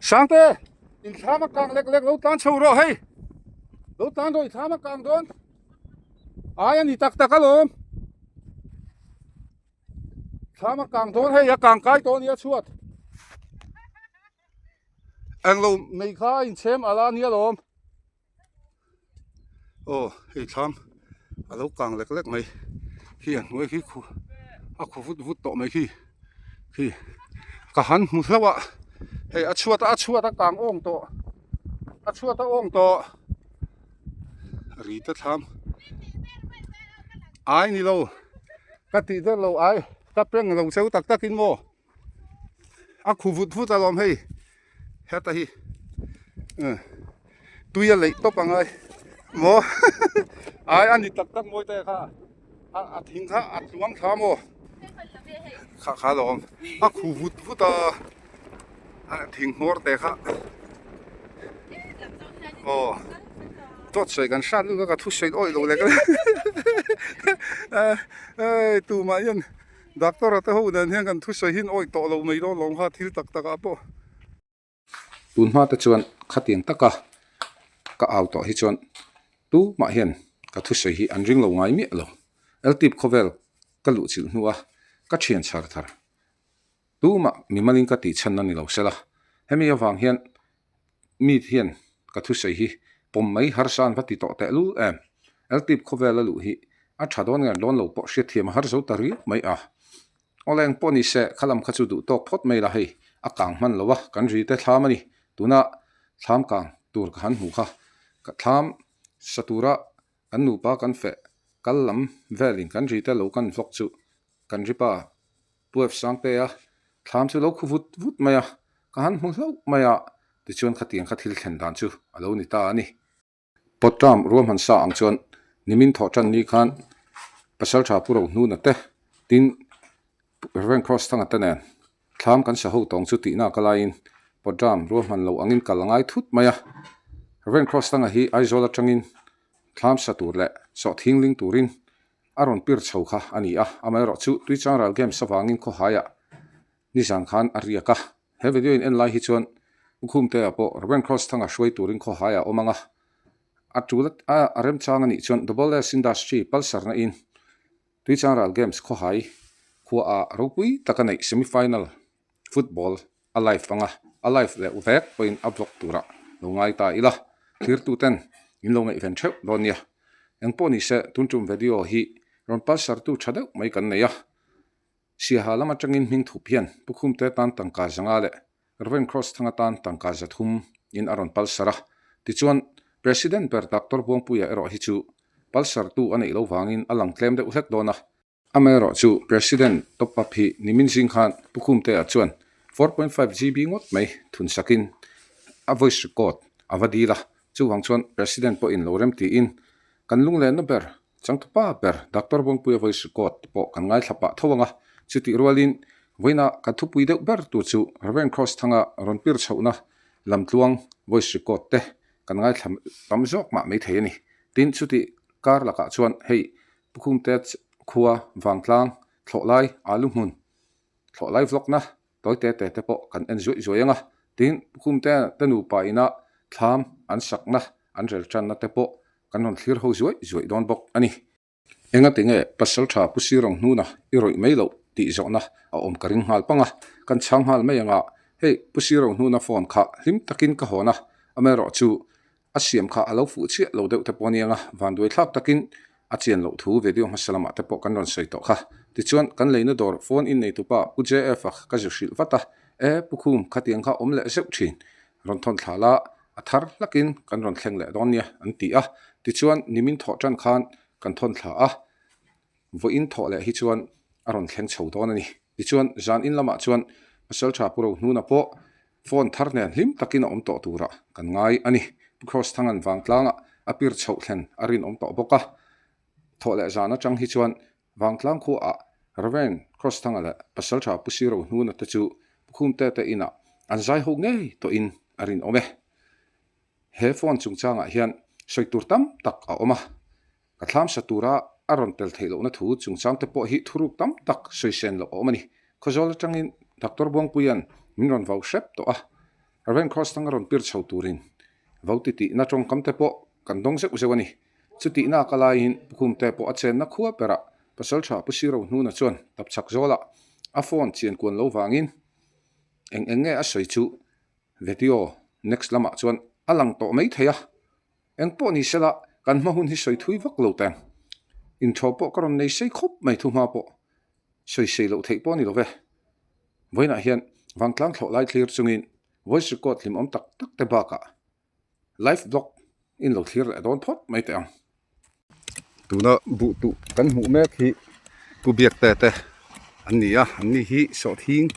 Sangte in thlam a kang lek lek lo tlan chho rawh hei lo tlan rawh i thlam a kang dawn ai a ni tak tak alawm thlam a kang dawn hei a kang kai tawh a nia chhuat englo mei kha a inchhem ala a nia lawm. Aw hei thlam a lo kang lek lek mai khi a hnuai khi khu a khu vut vut tawh mai khi khi ka han hmu hlauh a hei a chhuat a chhuat a kang awng tawh a chhuat a awng tawh ri te thlam ai ni lo ka tih der lo ai ka peng lo cheu tak tak in maw. A khu vut vut alawm hei heta hi tui a leih tawp angai maw ai a ni tak tak mawi te kha a thing kha a tluang thla maw kha kha alawm a khu vut vut a a thing hmawr te kha aw dawt sawi kan hrat lutuk a ka thusawi awih lo lek a tumah hian. Doctor a te ho nen hian kan thusawi hi an awih tawh lo mai dawn lawm kha thil tak tak ah pawh. Tun hma te chuan khatiang taka ka au tawh hi chuan tumah hian ka thusawi hi an ring lo ngai miah lo. Ltip khawvel ka luh chilh hnu a ka thian chhar thar tumah mimalin ka tih chhan a ni lo sela. Hemi avang hian mi hian ka thusawi hi pawm mai harsa an va ti tawh teh lul em. Ltip khawvel a luh hi a tha dawn nge dawn lo pawh hriatthiam a har zo ta riau mai a. Awle eng pawh ni se kha lam kha chu duh tawk phawt mai la hei a kang hman lo a kan ri te thlam a ni. Tuna thlam kang tur ka han hmuh kha ka thlam sa tura kan nupa kan feh kal lam velin kan ri te lo kan vlog chu kan ri pa Puef Sangtea thlam chu lo khu vut vut mai a, ka han hmu hlauh mai a, tichuan khatiang kha thil thlen dan chu a lo ni ta a ni. Pawtram ruahman sa ang chuan nimin thawh tan ni khan Pasaltha Pu Rohnuna te tin Rev Cross Thanga te nen thlam kan sa ho tawng chu tihna ka laiin Pawtram ruahman lo angin kal a ngai thut mai a. Rev Cross Thanga hi Aizawl atangin thlam sa tur leh sawhthingling turin A rawn pir chho kha a ni a, amaherawhchu Tuichangral Games avangin khawhaiah nizan khan a riak a. He video in en lai hi chuan Ukhumtea pawh Reverend Cross Thanga hruai turin khawhaiah a awm ang a, a tul a a remchang a nih chuan Double S Industry palsarna in Tuichangral Games khawhai khua ah ropui taka neih semi final football a live anga a live leh vek pawhin a vlog turah lo ngai ta ila thirtu ten in lo ngaihven theuh dawn nia engpawh ni se tun tum video hi rawn palsar tu tha deuh mai kan nei a siaha lam atangin hming thup hian Pukhumte tan tangka zanga leh Reverend Cross thanga tan tangka zathum in a rawn palsar a tichuan President ber Doctor Buangpuia erawh hi chu palsar tu a neih lo vangin a lang tlem deuh hlek dawn a. Amaherawh chu President top up hi nimin zing khan Pu Khumtea chuan 4.5 GB ngawt mai thun sakin a voice record a va dil a, chuvang chuan President pawhin lo rem tiin kan lunglenna ber changtupa ber Doctor Buangpuia voice record te pawh kan ngaithla pah tho ang a, chutih rualin vawiina kan thupui deuh ber tur chu Reverend Cross Thanga rawn pir chhohna lamtluang voice record te kan ngaithla tam zawk mah maithei a ni. Tin, chutih kar lakah chuan hei Pukhumte khua vangtlang thlawh lai alu hmun thlawh lai vlog na tawi te te te pawh kan en zuaih zuaih ang a, tin Pukhumte te nupa ina thlam an sakna an rel tanna te pawh kan rawn thlir ho zuaih zuaih dawn bawk a ni. Engati nge pasal tha Pu Sirong hnuna i rawih mai loh tih zawhna a awm ka ring nghal pang a, kan chhang nghal mai ang a, hei Pu Sirong hnuna phone kha hlim takin ka hawn a, amaherawhchu A siam kha a lo fuh chiah lo deuh te pawh a ni ang a, vanduai thlak takin a chian loh thu video hmasa lamah te pawh kan rawn sawi tawh kha. Tichuan, kan leina dawr phone in neitupa Pu JF a ka zu hrilh vat a, E Pu Khum, khatiang kha awm leh zeuh thin. Rawn thawn thla la, a thar hlakin kan rawn thleng leh dawn nia, an ti a. Tichuan, nimin thawh tan khan kan thawn thla a, vawiin thawh leh hi chuan a rawn thleng chho dawn a ni. Tichuan, zan in lamah chuan Pasaltha Pu Rohnuna pawh Phone thar nen hlim takin a awm tawh turah kan ngai a ni. Pu Cross Thangan Vangtlangah a pir chhoh thlen a rinawm tawh bawk a. Thawh leh zan atang hi chuan Vangtlang khuaah Rev. Cross Thanga leh Pasaltha Pu Siro Hnuna te chu Pu Khumte te inah an zai ho ngei tawhin a rinawm e. He phone chungchangah hian sawi tur tam tak a awm a. Ka thlamsa tura a rawn tel theih lohna thu chungchang te pawh hi thuruk tam tak sawi sen loh a awm a ni. Khawzawl atangin Doctor Buangpuia'n min rawn vau hrep tawh a. Rev. Kross tanga rawn pir chho turin vo ti tihna tawngkam te pawh kan dawng zeuh zeuh a ni. Chutihna ka laiin Pukhumte pawh a chenna khua berah Pasaltha Pu Siro Hnuna chuan tapchhak zawlah a phone chian kuan lo vangin eng eng nge a sawi chu video next lamah chuan a lang tawh mai thei a. Eng pawh ni sela kan hma hun hi sawi thui vak lo teng. Inthaw pawh ka rawn nei sei khawp mai thu hma pawh sawi sei loh theih pawh a ni lo ve. Vawiinah hian vangtlang thlawh lai thlir chungin voice record hlimawm tak tak te bakah live blog in lo thlir leh dawn phawt mai teh ang. Tuna buh tuh kan hmuh mek hi Pu Biakte te an ni a, an ni hi sawhthing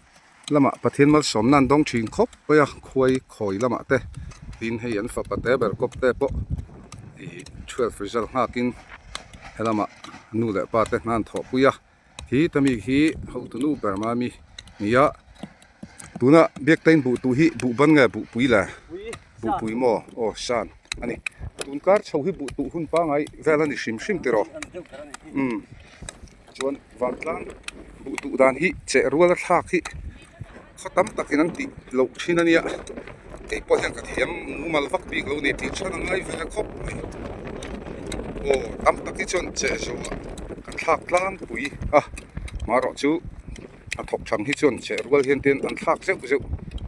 lamah Pathian malsawmna an dawng thin khawp mai a, khuai khawi lamah te tin hei an fapa te ber kawp te pawh ih twelve result nghakin helamah nu leh pa te hna an thawhpui a. Hi ta mi hi hotu nu ber mami nia tuna biaktain buh tuh hi buh ban nge buh pui le buh pui maw aw san ani tun kar chho hi buh tuh hun pangai vel ani hrim hrim tiraw umm chuan vantlang buh tuh dan hi cheh rual a thlak hi khaw tam takin an tih loh thin ania kei pawh hian ka thiam mumal vak bik lo ni tih chhan a ngai ve khawp mai aw tam tak hi chuan cheh zawh kan thlak tlangpui a marawh chu a thawk thang hi chuan cheh rual hian te an thlak zeuh zeuh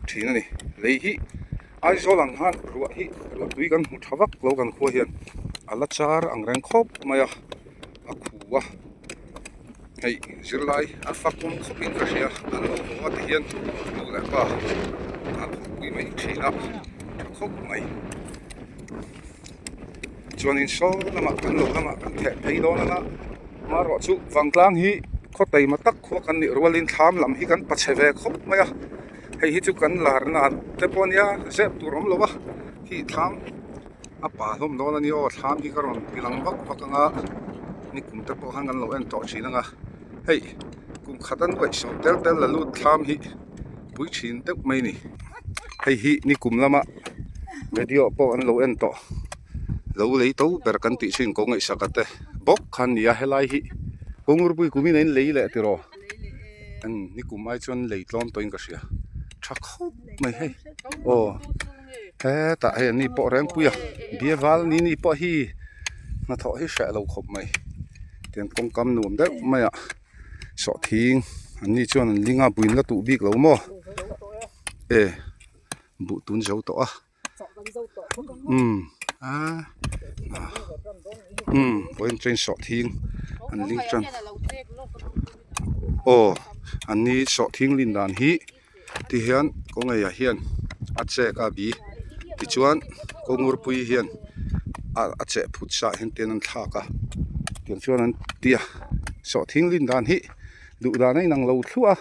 thin a ni lei hi Aizawl ang khan ruah hi ruah tui kan hmu tha vak lo kan khua hian a la char ang reng khawp mai a a khu a. Hei zirlai a fak awm khawp in ka hria an lo haw a ti hian nu leh pa an thawkpui mai thin a tha khawp mai chuanin saw lamah kan lo lamah kan theh phei dawn anga amaherawh chu vangtlang hi khaw taima tak khua kan nih rualin thlam lam hi kan pa chhe ve khawp mai a hei hi chu kan larna te pawh ania zep tur awm lo a khi thlam. A pa hlawm dawn a ni aw thlam hi ka rawn ti lang vak vak ang a nikum te pawh khan kan lo en tawh thin ang a hei kum khat a nuaih sawm tel tel la lut thlam hi pui thin deuh mai a ni hei hi nikum lama video pawh an lo en tawh lo lei to ber kan tih thin ko ngaihsak a te bawk kha an ni a helai hi kawngurpui kumin a in lei leh tiraw nikum ai chuan lei tlawm tawhin ka hria tha khawp mai hei aw. Hetah hei an ni pawh Rengpuia bia val ni ni pawh hi hnathawh hi hreh lo khawp mai tiang kawngkam nuam deuh mai ah sawhthing an ni chuan an ling a buin la tuh bik lo maw e buh tun zo tawh a umm a umm vawiin train sawhthing an ling tan aw an ni sawhthing lin dan hi. Tihian kawngeiah hian a chek a bi tichuan kawngurpui hian a cheh phut sa hian tian an thlak a tiang chuan an ti a sawhthing lin dan hi duh dan a inang lo thluah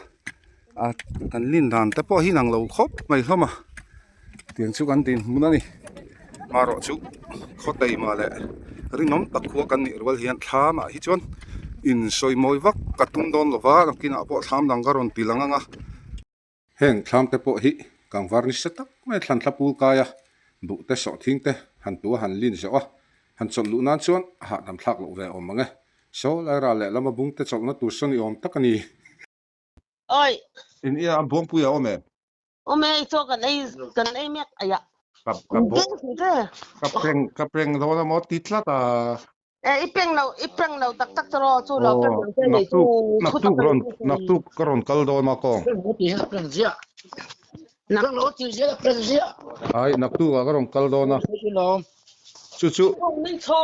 a a kan lin dan te pawh hi inang lo khawp mai hlawm a tiang chu kan dinhmun a ni marawh chu khaw taima leh rinawm tak khua kan nih rual hian thlam ah hi chuan insawi mawi vak ka tum dawn lo va nakinah pawh thlam dang ka rawn ti lang ang a. Heng thlam te pawh hi kangvar nisa tak mai thlan thla pul kai a, buh te sawhthing te han tu a han lin zawh a, han chawlh luh nan chuan a hahdam thlak loh ve awm ang e. Saw lai ral leh lama bung te chawlhna tur sawn i awm tak a ni. Oi. In ia a buangpui a awm em? Awm e, i chaw kan ei kan ei mek aiah. Ka ka bo ka peng ka peng dawn a maw ti tlat a. E i peng lo i peng lo tak tak chu chu lo peng lo che nei chu thu tak rawn naktuk ka rawn kal dawn a kawng. Peng ziah. Nak lo ti ziah peng ziah. Ai naktuk ah ka rawn kal dawn a. Chu chu. Min chho.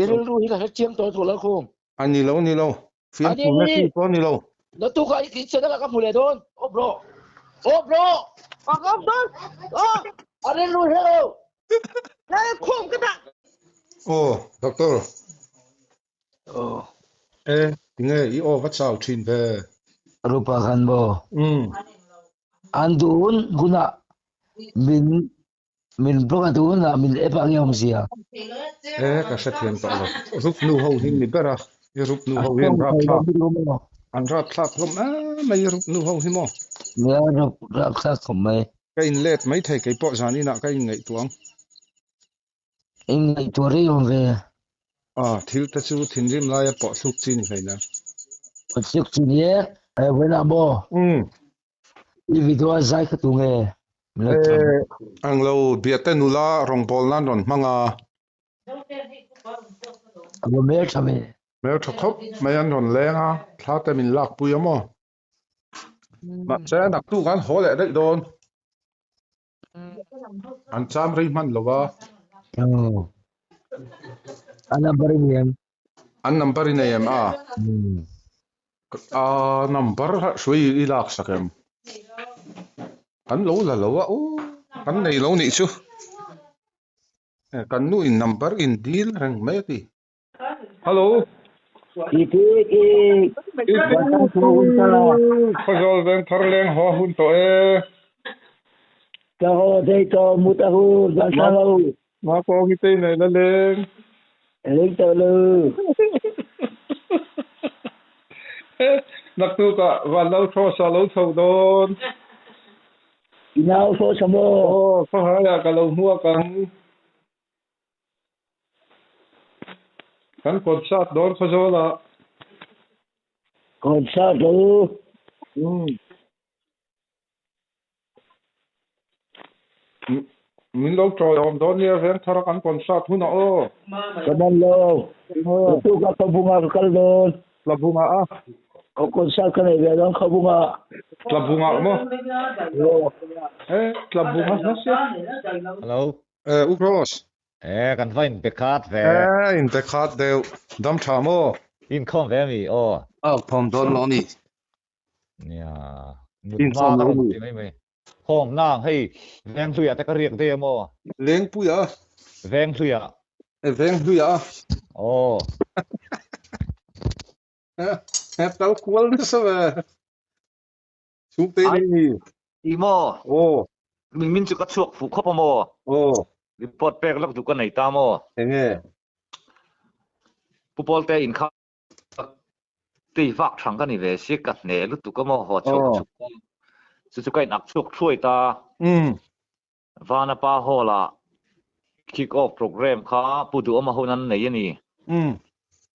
I rilru hi ka hre chiang tawh thu lo khum. A ni lo ni lo. Fiamthu na chi pawh a ni lo. Naktuk ah i channel ah ka hmu leh dawn. Aw bro. Aw bro. Ka awm dawn. Aw. A rilru hre lo. Lal khum ka dah. Aw doctor. Aw. E tinge i aw va chau thin ve. Rupa khan maw. Umm. An duh hun hunah min Min bawk a tunah min ep a nge awmzia. E ka hrethiam tawh lo. Rup nu ho hi ni ber a, i rup nu ho hi an rap thlak an rap thlak hlawm em mai i rup nu ho hi maw. Nia rup rap thlak khawp mai. Ka in let mai thei kei pawh zan inah ka in ngaihtuah ang. In ngaihtuah rei awm ve. A thil te chu thinrim laia pawh thluk chi ni hlei na. Pawh thluk chi ni e, vawiinah maw? Umm. I video a zai kha tu nge? Eh, ang lo biate nula rawngbâwl nan rawn hmang a. A va hmel tha ve. Hmel tha khawp mai an rawn leng a, thla te min lakpui a maw? Mahse, naktuk an haw leh daih dawn. An cham rei hman lo a. Aw. A number i nei em? An number i nei em a? A number kha hrui i lak sak em? Kan lo la lo a, aw kan nei lo nih chu. Kan nu in number in dil reng mai a ti. Hello. Khawzawl veng thar leng haw hun tawh e. Ka haw thei tawh mut a hun van thlang lo. Ma pawh hi tei nei la leng. Leng tawh lo. Naktukah van lo thaw sa lo chho dawn. I nau thaw sa maw? Aw, khawhaiah ka lo hmuak ang. Kan concert dawn Khawzawl ah. Concert lo. Umm. Min lo tawiawm dawn nia Vengthar a kan concert hunah aw. Ka man lo. Naktuk ah Khawbunga ka kal dawn. Tlabunga a. Aw concert ka nei ve dawn Khawbunga. Tlabunga maw? Aw. Eh Tlabunga hla sia. Hello. Eh, U Cross. Eh, kan va inpe khat ve. Eh, inpe khat deuh. Dam tha maw? Inkhawm ve ami aw. Aw, khawm dawn lo ni. Nia, mut hma ka rawn ti mai mai. Khawm nang hei Venghluia te ka riak daih a maw? Lengpuia. Venghluia. Eh, Venghluia. Aw. Eh, kal kual nasa ve. Chhungte Ai ni ni. I maw? Aw. Min min chu ka chhuak fuh khawp a maw? Aw. Report pek lawk duh ka nei ta maw? Enge? Pu Pawlte in kha tei vak thang ka ni ve si ka hne lutuk a maw haw chho ka chhuk ta. Chu chu ka in ak chhuak thuai ta. Umm. Vanapa Hall ah kick off program kha Pu Duhawma hun an nei a ni. Umm.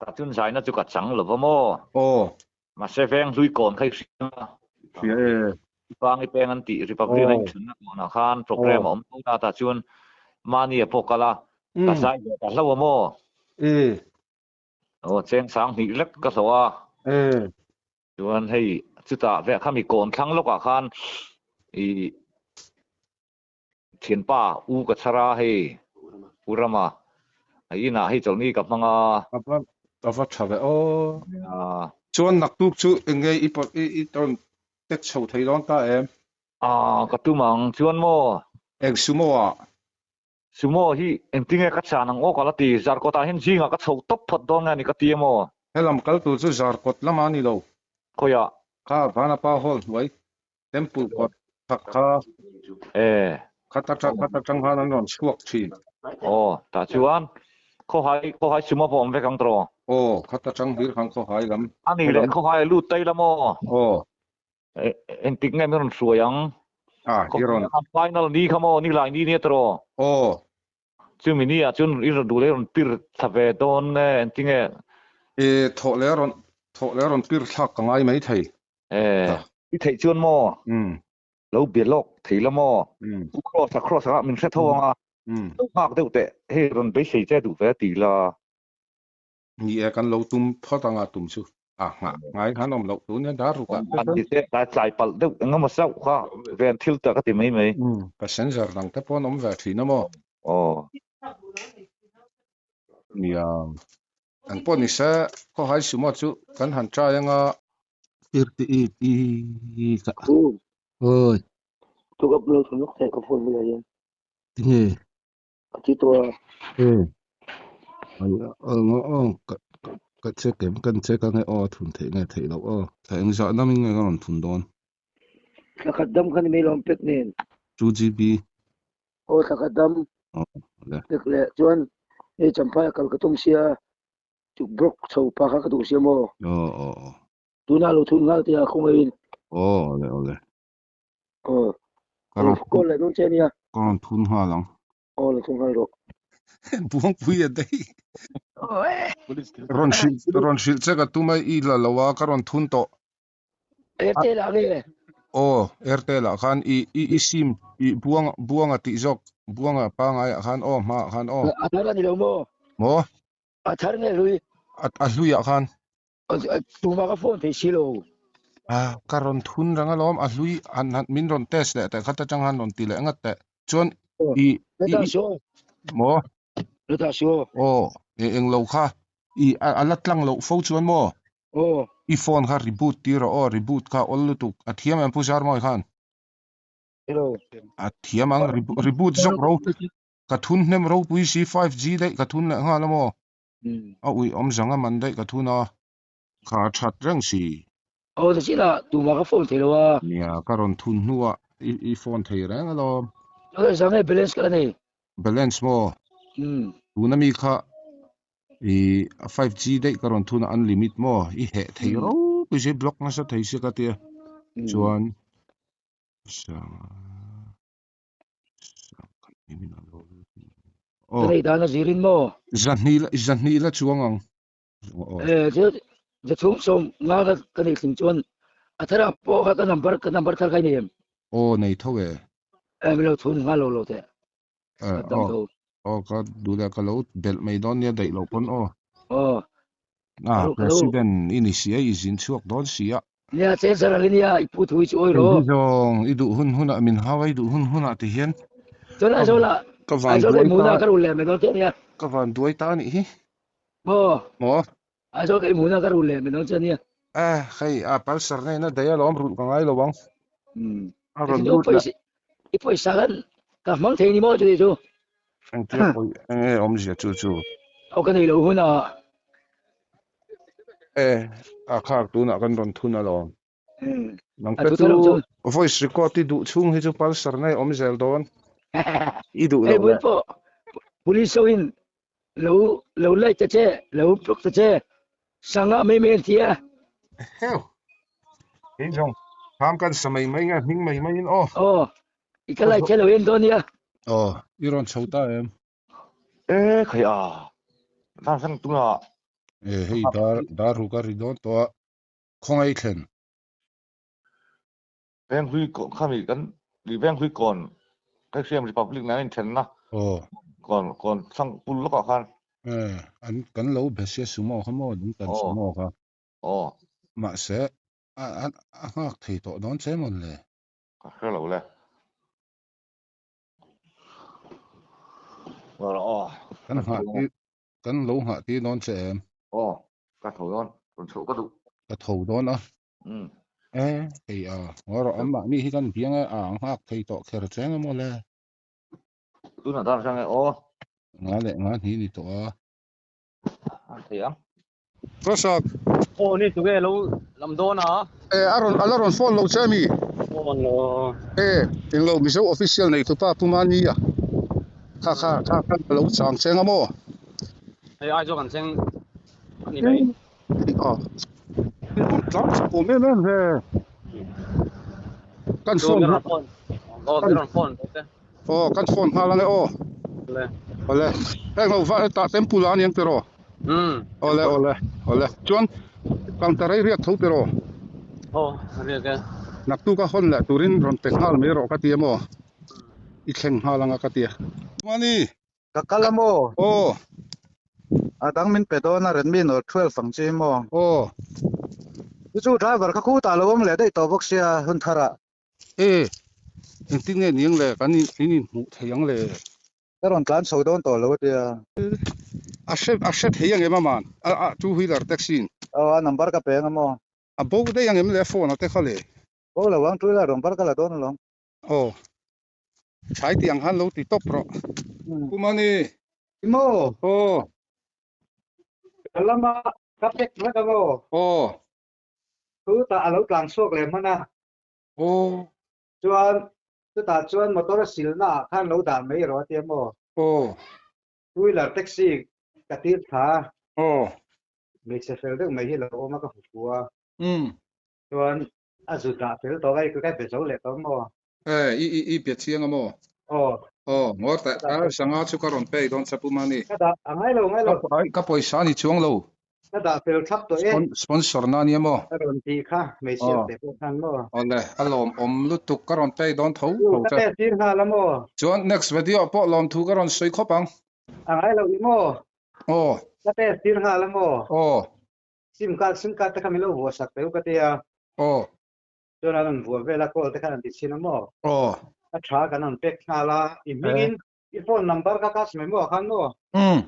Ka chun zaina chu ka chang lo va maw? Aw. Mahse veng hlui kawn kha i hria a. Hria e. Pang i peng an tih Republic a inthunna kawnah khan program a awm tho ta tah chuan mahni a pawh kal a, ka zai ve ta hlauh a maw? E. Aw cheng sang hnih lek ka hlawh a. E. Chuan hei chutah veh kha mi kawn thlang lawkah khan i Thianpa U ka chhar a hei U Rama a inah hei chawlhni ka hmang a. A va a va tha ve aw. Chuan naktuk chu eng nge i i i rawn tek chho thei dawn ta em? A ka tum ang chuan maw? Eng sumo ah? Sumo hi engtinge ka chan ang aw ka la ti, Zarkawt ah hian zingah ka chho tawp phawt dawn nge a ni ka ti emaw? Helam kal tur chu Zarkawt lamah a ni lo. Khawiah? Kha Vanapa Hall hnuai Temple kawt chak kha khat atang khat atang khan an rawn chhuak thin. Aw, tah chuan khawhai khawhai suma pawh awm vek ang tawh. Aw, khat atang hlir khan khawhai lam. A nih leh khawhai a lut tai la maw? Aw. Engtik nge min rawn hruai ang? Ah, i rawn. Final ni kha maw, ni lai ni nia tawh. Aw. Chumi ni ah chuan i rawn duh leh i rawn pir thla ve dawn nge engtinge? E, thawh leh a rawn thawh leh a rawn pir thlak ka ngai mai thei. E, i theih chuan maw? Lo bia lawk thei la maw? U Cross a Cross ah min hre tho ang a. Lo nghak deuh teh, hei rawn beisei che duh ve a ti la. Ni e, kan lo tum phawt anga tum chu a nghah ngai khan awm loh tun hian dar ruk ah te chuan. Tlai tlai palh deuh eng emaw chauh kha ven thil ta ka ti mai mai. Passenger dang te pawh an awm ve thin a maw? Aw. Nia, eng pawh ni se khawhai sumo chu kan han try anga. Tirti i i ka. Oi. Tu ka upload thun lawk thei ka phone bulah hian. Tinge? A ti tawh a. E. Ai aw ka ka check em kan check ange aw a thun theih nge theih loh aw. Thla engzah dam in nge ka rawn thun dawn. Thla khat dam kha ni mai lawm pek nen. 2GB. Aw thla khat dam. Aw le. Pek leh chuan hei champhai a kal ka tum sia chuk broke chho pa kha ka duh sia maw. Aw aw aw. Tunah lo thun nghal teh a khawngaihin. Aw le aw le. Aw. Ka rawn call leh dawn che ania. Ka rawn thun nghal ang. Aw lo thun nghal rawh. Buangpui a daih. Rawn hrilh rawn hrilh che ka tum a i la lo a ka rawn thun tawh. Airtel ah nge? Aw Airtel ah khan i i i sim i buang buanga tih zawk buanga pangai ah khan aw hma ah khan aw. A thar a ni lo maw? Maw? A thar nge hlui? A a hlui ah khan. Tumah ka phone thei si lo. A ka rawn thun rang alawm a hlui han han min rawn test leh teh khat atang han rawn ti leh ngat teh chuan i i maw? Leta suo. Aw e englo kha i a la tlang loh fo chuan maw? Aw. I phone kha reboot tir rawh aw reboot kha awl lutuk a thiam em Pu Zarmawi khan? Hello. A thiam ang reboot zawk ro ka thun hnem ropui si 5G daih ka thun leh nghal a maw? A ui awm zang a man daih ka thun a kha that reng si. Aw ta chin ah tumah ka phone thei lo a. Nia ka rawn thun hnuah i phone thei reng alawm. Aw zang e balance ka la nei. Balance maw? Tuna mi kha i 5G daih ka rawn thun a unlimit maw? I heh thei ropui si block nasa thei si ka tia. Chuan Ka nei dan a zirin maw? Zahnih la chuang ang. Eh, za chhung sawm nga ka ka nei tling chuan a thar ah pawh kha ka number ka number thar kha i nei em? Aw nei tho e. Eh min lo chhun nghal lo lo teh. Eh aw aw ka duh leh ka lo belh mai dawn nia daih loh pawn aw. Aw. Ah president i ni si a i zin chhuak dawn si a. Nia chen sar ang i nia i pu thu hi chu awi rawh. Hei hi zawng i duh hun hunah min hau a i duh hun hunah ti hian. Chuan Aizawl ah Ka van Aizawl duai ka i hmuhna ta ka rul leh mai dawn che nia. Ka van duai ta anih hi. Maw? Maw? Aizawl ka i hmuhna ka rul leh mai dawn che nia. Eh hei a Pulsar nena daih alawm rulh ka ngai lo ang. Umm. A rawn lut leh. I pawisa khan ka hmang thei ni maw chuti chu. Engtia pawi enge awmzia chu chu. Aw ka nei lo hunah. Eh a khak tunah kan rawn thun alawm. Nang te chu voice record i duh chhung hi chu Pulsar nge awm zel dawn i duh lo le. Police ho in lo lo like ta che lo block ta che sanga mai mai an ti a. Heu kei zawng tham kan sa mai mai nge hming mai mai in aw. Aw i ka like che lo en dawn nia. Aw i rawn chho ta em. E khai a zang sang tunah. E hei dar dar ru ka ri dawn tawh a. Khawngaih thlen. Venghlui kawn khami kan ri Venghlui kawn Kaihriam Republic nen an inthenna Aw. kawn kawn thlang pul lawkah khan. E, an kan lo be sia sumo kha maw ding tan Aw. sumo kha. Aw. Mahse a a a nghak thei tawh dawn che mawn le. Ka hre lo le. Aw. Kan nghah tir Kan lo nghah tir dawn che em? Aw, ka tho dawn, rawn chhoh ka duh. Ka tho dawn a. Umm. E, hei a, ngaw rawh an mahni hi kan biang e, a nghak thei tawh kher cheng emaw le? Tunah dar hrang e aw. Nga leh nga hni ni tawh a. A thei ang. Prasad. Aw ni tunge lo lam dawn a? E, a rawn, a la rawn phone lo che ami? Phone lo. E, englo Mizo official nei tupa Pu Mani a, kha kha kha kha ka lo chang cheng a maw? Hei Aizawl kan thleng a ni mai. A, tlang chak awm em em ve. Kan phone rawn phone. Aw, rawn phone te. Aw, kan phone nghal ange aw. Awle. Awle. Heng ho va hetah temple a aniang tiraw? Umm. Awle awle awle. Chuan counter ei riak tho tiraw? Aw, riak e. Naktuk a hawn leh turin rawn pe nghal mai rawh ka ti a maw? I thleng nghal anga ka ti a. Mani. Ka kal a maw? Aw. A dang min pe dawn a Redmi Note 12 ang chi maw? Aw. Chu chu driver kha khutah lo awm leh daih tawh bawk sia hun tharah. E, engtin nge niang le, kan in in inhmuh thei ang le? Ka rawn tlan chho dawn tawh lo a tia. A hre a hre thei ang em aman? A a two wheeler taxi in. Aw a number ka peng a maw? A bo daih ang em le phone a te kha le? Bo lo ang, two wheeler number ka la dawn alawm. Aw, thlai tih ang khan lo ti tawp rawh. Pu Mani. I maw? Aw. Ka lama ka pack vek a maw? Aw. Chutah a lo tlan chhuak leh hman a. Aw. Chuan chutah chuan motor a silna ah khan lo dah mai rawh a tia maw? Aw. Two wheeler taxi ka tir thla a. Aw. Hmeichhe fel deuh mai hi lo awm a ka hmu fu a. Umm. Chuan a zu dah fel tawh a, i ka be zo leh tawh maw? Eh, i i i be chiang a maw? Aw. Aw, ngawr teh, a sanga chu ka rawn pay dawn cha Pu Mani. Ka dah, a ngai lo, ngai lo. Ka pawisa a ni chuang lo. Ka dah fel thlap tawh e. Sponsor na ania maw? Ka rawn tih kha hmeichhia te pawh khan maw? Awle, a lawmawm lutuk ka rawn pay dawn tho tho che. Ka test tir nghal a maw? Chuan next video ah pawh lawmthu ka rawn sawi khawp ang. A ngai loh i maw? Aw. Ka test tir nghal a maw? Aw. Sim card sim card te kha min lo vuah sak teh u ka tia. Aw. Chuan an rawn vuah vel a call te khan an ti chhin a maw? Aw. A tha kan rawn pek nghal a, i hmingin I phone number ka ka sime maw khan maw? Umm.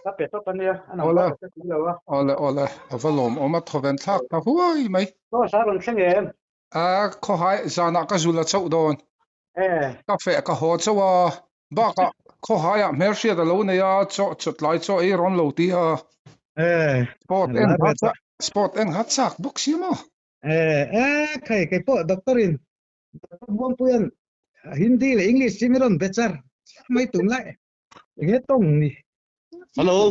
Ka pe tawp ania, a number ka hre tui lo a. Awle awle, a va lawmawm a thawven thlak ta huai mai. Chaw sa rawn thleng em? A khawhai zanah ka zul a chauh dawn. E. Ka feh ka haw chauh a, bakah khawhaiah hmelhriat a lo nei a, chaw chawtlai chaw ei rawn lo ti a. E. Sport en ha chak, sport en ha chak bawk si maw? E, e, khai keipawh doctor in Buangpuia'n Hindi leh English hi mi rawn be char char mai tun lai. Enge tawng ni? Hello.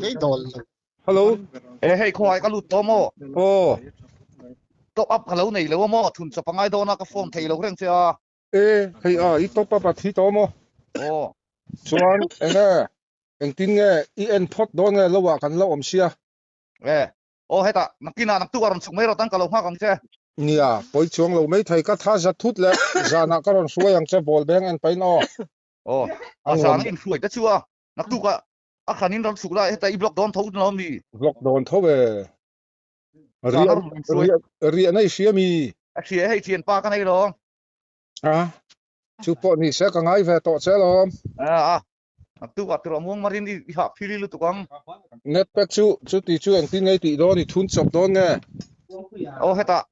Hello. E hei khawngaih ka lut tawh maw? Aw. Top up ka lo nei lo a maw? Thun chawp a ngai dawn a ka phone thei lo reng che a. E hei a i top up a thi tawh maw? Aw. Chuan enge engtin nge i en phawt dawn nge lo ah kan la awm sia. E Aw hetah nakinah naktuk a rawn chhuk mai rawh tan ka lo nghak ang che. Nia, pawi chuang lo mai thei ka tha za thut leh zanah ka rawn hruai ang che ball beng en pahin aw. Aw, a zana in hruai te chu a, naktuk ah a khan in rawn chhuk la heta i block dawn tho lo mi? Block dawn tho e. Zana rawn hruai. Riahna i hria mi? A hria hei thianpa ka nei lo. A, chu pawh ni se ka ngai ve tawh che alawm. A, naktuk ah tirh muang marin i hah phili lutuk ang. Net pack chu chuti chu engtin nge i tih dawn i thun chawp dawn nge? Aw hetah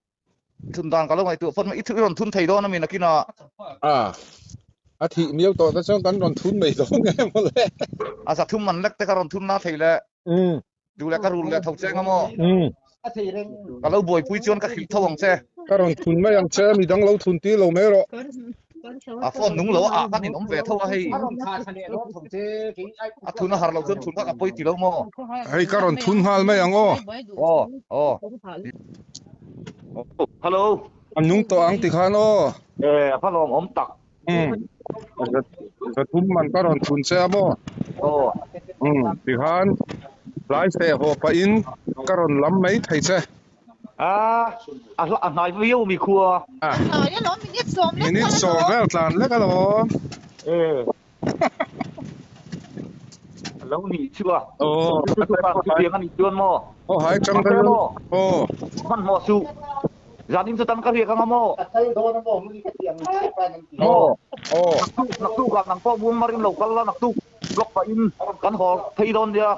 thun dan ka lo ngaihtuah phawt mai, i rawn thun thei dawn a mi nakinah. A, a thih miau tawh te chuan kan rawn thun mai dawn nge mawle. A zathum man lek te ka rawn thun na thei le. Duh leh ka rul leh tho che anga maw? Ka lo buaipui chuan ka hrilh tho ang che. Ka rawn thun mai ang che, midang lo thun tir lo mai rawh. A phone nung lo a ah khan in awm ve tho a hei. A thun a har lo chuan thun kha ka pawi ti lo maw? Hei ka rawn thun nghal mai ang aw. Aw aw. Hello. A nung tawh ang ti khan aw. E a va lawmawm tak. Umm zathum man ka rawn thun che a maw? Aw. Umm tikhan tlai feh haw pahin ka rawn lam mai thei che. A a hla a hnai viau mi khua. A minute sawm vel tlan lek alawm. E a lo nih chu a. Aw. Chutiang a nih chuan maw? Aw hai chang deuh. Aw. Hmanhmawh suh. Zanin chu tan ka riak anga maw? Maw? Aw. Naktuk, naktuk ah nang pawh Myanmar in lo kal la, naktuk block pah in kan haw phei dawn nia.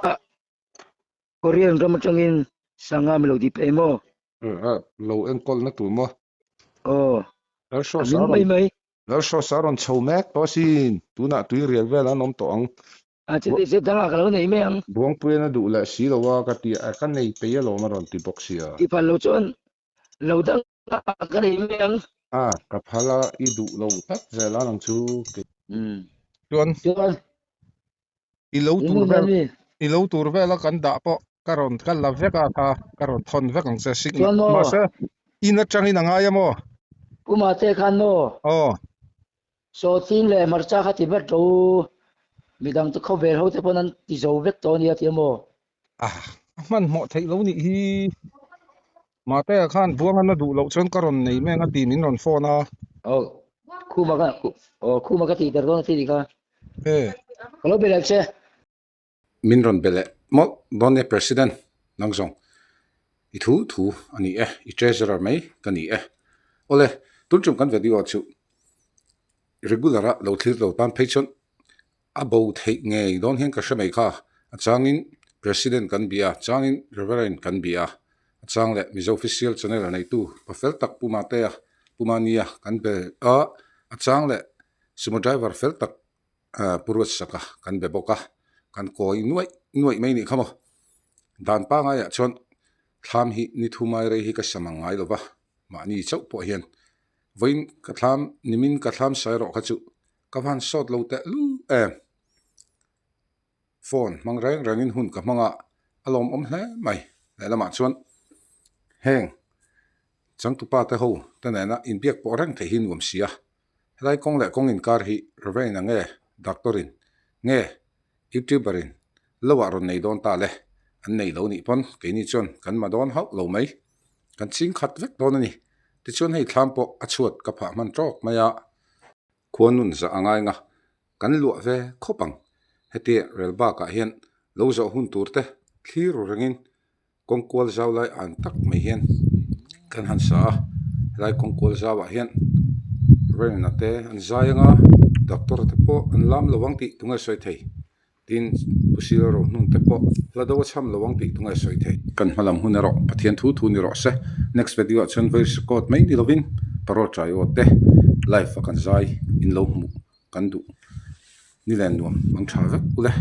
Korean ram atangin sanga mi lo ti phei maw? Lo enkawl na tur maw? Aw. A min mai mai. Lalhrawsa rawn chho mek tawh asin, tunah tui rial vel an awm tawh ang. A chete che dangah ka lo nei mai ang. Buangpuian a duh leh si lo a ka ti a, ka nei peih alawm a rawn ti bawk sia. I phal lo chuan lo dangah ka nei mai ang. A, ka phal a, i duh lo tlat zel a nang chu. Umm. Chuan. Chuan. I lo tur vel, i lo tur vel a kan dah pawh ka rawn ka la vek a kha, ka rawn thawn vek ang che signal. Chuan maw? Mahse, in atangin a ngai a maw? Pu Mate khan maw? Aw. Sawhching leh hmarcha kha ti vek tawh u, midang chu khawvel ho te pawn an ti zo vek tawh a nia ti a maw? A hmanhmawh theih lo nih hi. Matea khan buang an a duh loh chuan ka rawn nei meng a ti min rawn phone a. Aw khuma ka aw khuma ka tih der dawn a ti nih kha. E. Ka lo be leh che. Min rawn be leh mawlh dawn nia President nang zawng i thu thu a ni e, i Treasurer mai ka ni e. Awle, tun tum kan video chu regular a lo thlir lo tan phei chuan a bo theih ngei dawn hian ka hre mai kha. A changin President kan bia, a changin Reverend kan bia, a chang leh Mizo Official Channel a neitu pa fel tak Pu Matea, Pu Mania kan be a, a chang leh Sumo driver fel tak Pu Ruatsaka kan be bawk a, kan kawi nuaih nuaih mai nih kha maw. Dan pangaiah chuan thlam hi ni thumai rei hi ka sam ang ngai lo va, mahni chauh pawh hian vawiin ka thlam nimin ka thlam sai rawh kha chu ka van sawt lo teh lul em. Phone hmang reng rengin hun ka hmang a, a lawmawm hle mai. Lehlamah chuan heng changtupa te ho te nena inbiak pawh reng theih hi nuam si a. Helai kawng leh kawng inkar hi Reverend a nge Doctor in nge Youtuber in lo ah rawn nei dawn ta le. An nei lo nih pawn keini chuan kan ma dawn hauh lo mai. Kan ching khat vek dawn a ni. Tichuan hei thlam pawh a chhuat ka phah hman tawk mai a. Khua nun zah a ngai nga kan luah ve khawp ang. Hetia rel bakah hian lo zawh hun tur te thlir rengin kawng kual zau lai an tak mai hian kan han sa a. Helai kawng kual zauah hian Rena te an zai anga doctor te pawh an lam lo ang tih tunge sawi thei. Tin, Pu Sila Rohnun te pawh hla do a chham lo ang tih tunge sawi thei. Kan hma lam hun erawh Pathian thu thu ni rawh se. Next video ah chuan voice record mai ni lovin parole trai aw te live a kan zai in lo hmuh kan duh ni len nuam ang tha vek ule.